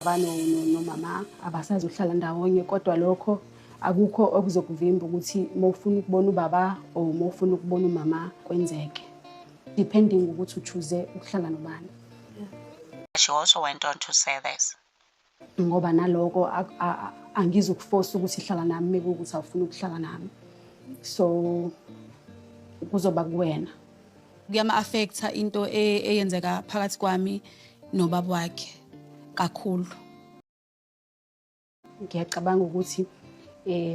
Baba nomama abasazohlala ndawonye, kodwa lokho akukho okuzokuvimba ukuthi uma ufuna ukubona ubaba or uma ufuna ukubona umama kwenzeke, depending ukuthi uchoose ukuhlala nobani. She also went on to say this. Ngoba naloko angizukuforce ukuthi hlala nami mekuwukuthi awufuni ukuhlala nami, so kuzoba kuwena. Kuyama-affecta into eyenzeka phakathi kwami nobaba wakhe kakhulu. Ngiyacabanga ukuthi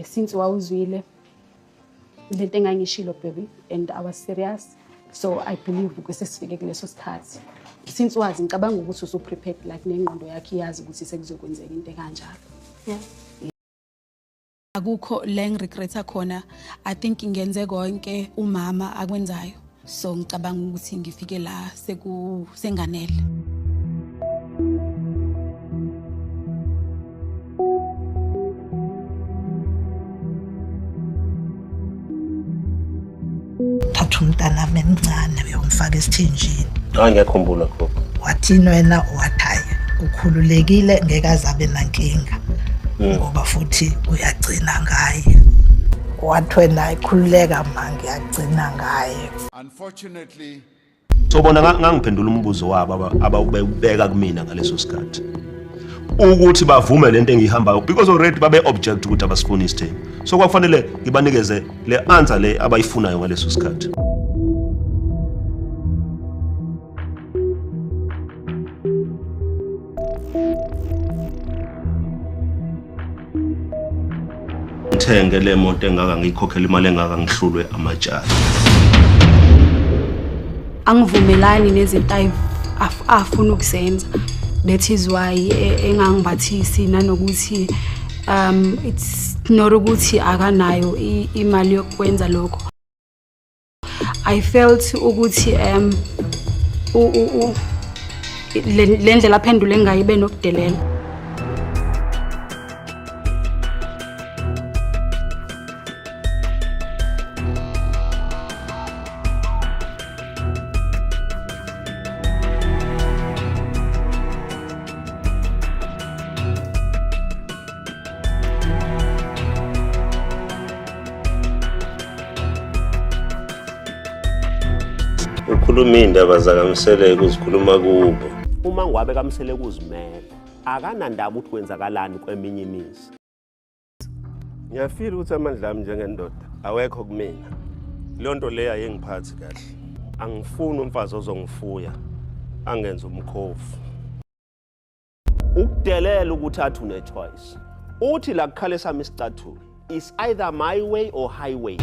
since wawuzwile lento engangishilo, baby, and I was serious, so I believe ukuthi sesifike kuleso sikhathi. Since wazi, ngicabanga ukuthi usu-prepared, like nengqondo yakhe iyazi ukuthi sekuzokwenzeka into ekanjalo. Akukho la engiregreta khona. I think ngenze konke umama akwenzayo, so ngicabanga ukuthi ngifike la senganele. Thatha umntanami emncane uyomfaka esithenjini. Hayi, ngiyakhumbula gogo. Wathini wena? Wathi hayi, ukhululekile, ngeke aze abe nankinga ngoba futhi uyagcina ngaye. Wathi wena ikhululeka ma, ngiyagcina ngaye. Unfortunately, So bona ngangiphendula umbuzo wabo abawubeka kumina ngaleso sikhathi ukuthi bavume lento engiyihambayo, because already babe object ukuthi abasifuni isithembu, so kwakufanele ngibanikeze le answer le abayifunayo ngaleso sikhathi. Ngithenge le moto engaka, ngiyikhokhela imali engaka, ngihlulwe amatshala. Angivumelani nezinto afuna ukuzenza, that is why engangibathisi, nanokuthi it's not ukuthi akanayo imali yokwenza lokho. I felt ukuthi le ndlela aphendule ngayo ibe nokudelela. Ukhuluma iy'ndaba zakaMseleku, uzikhuluma kubo. Uma ngabe kaMseleku uzimele, akanandaba ukuthi kwenzakalani kweminye imizi. Ngiyafila ukuthi amandla ami njengendoda awekho kumina. Leyo nto leyo ayengiphathi kahle. Angifuni umfazi ozongifuya angenze umkhovu. Ukudelela ukuthi athi une-choice. Uthi la kukhale sami isicathulo. It's either my way or highway.